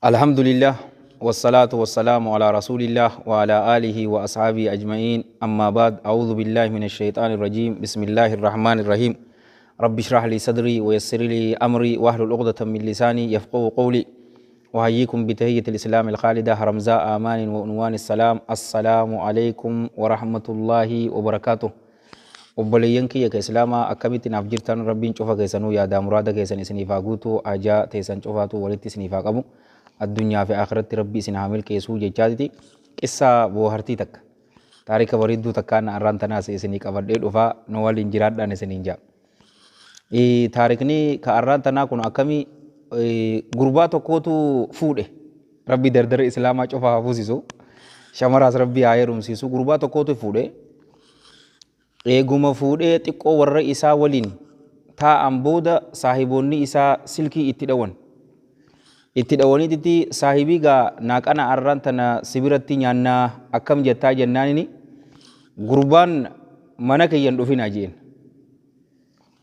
الحمد لله والصلاة والسلام على رسول الله وعلى آله وأصحابه أجمعين. أما بعد، أعوذ بالله من الشيطان الرجيم. بسم الله الرحمن الرحيم. رب اشرح لي صدري ويسر لي أمري واحلل عقدة من لساني يفقهوا قولي. وأحييكم بتحية الإسلام الخالدة، رمزاء أمان وعنوان السلام. السلام عليكم ورحمة الله وبركاته. Obboleeyyan kiyya ka Islaamaa, akkamitti naaf jirtan? Rabbiin cufa keessanuu yaadaa muraada keessan isiniif haa guutu, ajaa teessan cufaatu walitti isiniif haa qabu, addunyaa fi akhiratti Rabbi isin haa milkeessuu jechaatiti, qissaa boohartii takka, taarika bareedduu takkaan arraan tanaas isinii qabadhee dhufaa, nu waliin jiraadhaan isiniin jaa. Taarikni ka arraan tanaa kun akkamii? Gurbaa tokkootu fuudhe. Rabbi dardara Islaamaa cufa haa fuusisu, shamaraas Rabbi haa heerumsiisu. Gurbaa tokkootu fuudhe. Eeguma fuudhee xiqqoo warra isaa waliin taa'an booda, saahiboonni isaa silkii itti dhawan. Itti dhawaniititti, "Saahibii gaa, naaqana arraan tana sibiratti nyaannaa, akkam jettaa?" jennaanini, gurbaan, "Mana kiyyan dhufinaa," jeen.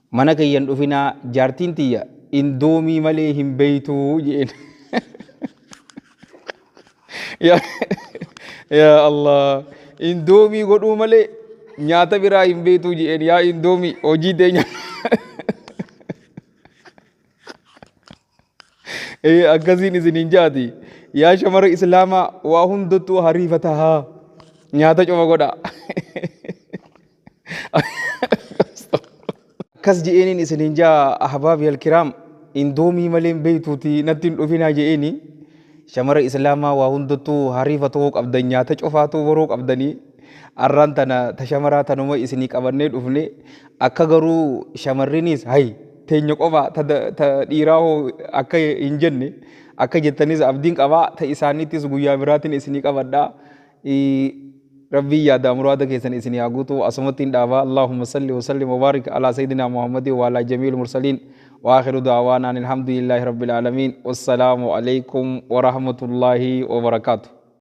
"Mana kiyyan dhufinaa, jaartiin tiyya Indomie malee hin beeytuu," jeen. Yaa Allah, Indomie godhuu malee nyaata biraa hin beektuu jeen. Yaa Indomie, hojii teenya. Akkasiin isiniin jaati. Yaa shamara Islaamaa, waa hundattuu hariifata haa nyaata cufa godha. Akkas je'eeniin isiniin jaa, ahbaabi alkiraam. "Indomie malee hin beektuuti, natti hin dhufinaa," je'eeni. Shamara Islaamaa, waa hundattuu hariifatoo qabdan, nyaata cufaatuu boroo qabdanii. Arraan tana ta shamaraa tanuma isinii qabannee dhufne. Akka garuu shamarrinis hay teenya qofa, ta dhiiraa hoo akka hin jenne, akka jettanis abdiin qabaa. Ta isaaniittis guyyaa biraatiin isinii qabadhaa. Rabbiin yaada muraada keessan isinii haa guutu. Asumatti hin dhaabaa. اللهم صل وسلم وبارك على سيدنا محمد وعلى جميع المرسلين. وآخر دعوانا أن الحمد لله رب العالمين. والسلام عليكم ورحمة الله وبركاته.